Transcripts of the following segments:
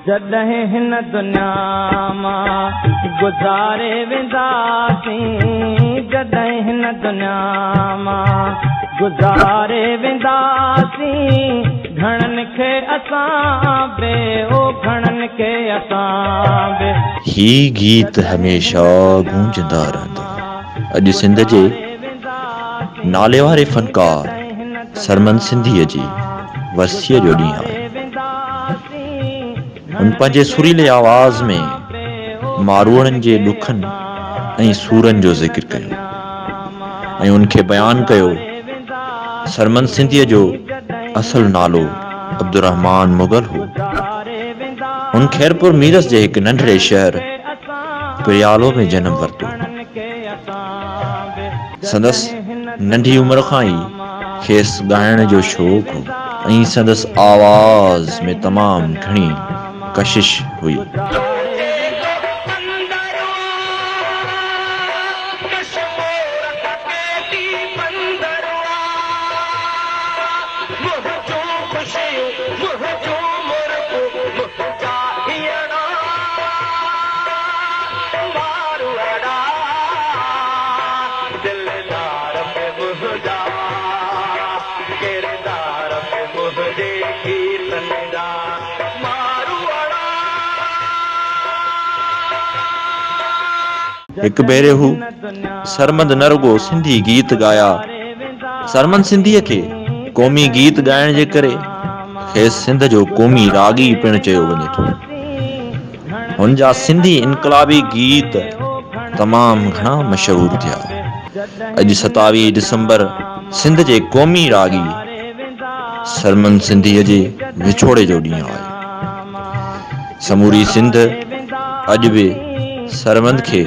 جڏهن هن دنيا مان گذاري وينداسين، جڏهن هن دنيا مان گذاري وينداسين، گهڻن کي اسان به او گهڻن کي اسان به. هي گيت هميشه گونجندا رهندا. اڄ سنڌ جي ناليواري فنڪار سرمد سنڌيء جي ورسيء جو ڏينهن آهي. هن پنهنجي سريلي آواز ۾ ماروئڙن جي ڏکن ۽ سورن جو ذڪر ڪيو ۽ ان کي بيان ڪيو. سرمد سنڌيء جو اصل نالو عبدالرحمان مغل هو. هن خيرپور ميرس جي هڪ ننڍڙي شهر پريالو ۾ جنم ورتو. سندس ننڍي عمر کان ئي کيس ڳائڻ جو شوق هو ۽ سندس آواز ۾ تمام گهڻي ڪشش هئي. هڪ ڀيري هو سرمد نه رڳو سنڌي گيت ڳايا، سرمد سنڌيء کي قومي گيت ڳائڻ جي ڪري کيس سنڌ جو قومي راڳي پڻ چيو وڃي ٿو. هن جا سنڌي انقلابي گيت تمام گهڻا مشهور ٿيا. اڄ 27 ڊسمبر سنڌ جي قومي راڳي سرمد سنڌيء جي وڇوڙي جو ڏينهن آهي. سموري سنڌ اڄ به سرمد کي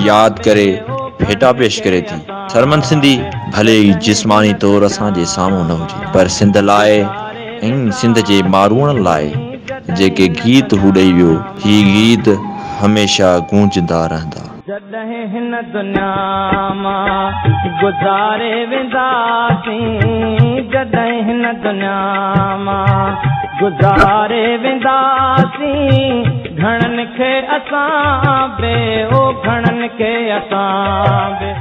ياد ڪري ڀيٽا پيش ڪري ٿي. سرمد سنڌي ڀلي ئي جسماني طور اسان جي سامهون نه هجي پر سنڌ لاء ۽ سنڌ جي ماروئڙن لاء جيڪي گيت هو ڏئي ويو، هي گيت هميشه گونجندا رهندا. جڏهن هن دنيا مان گذاري وينداسين، جڏهن هن دنيا مان گذاري وينداسين، گهڻن کي اسان به او گهڻن کي اسان به.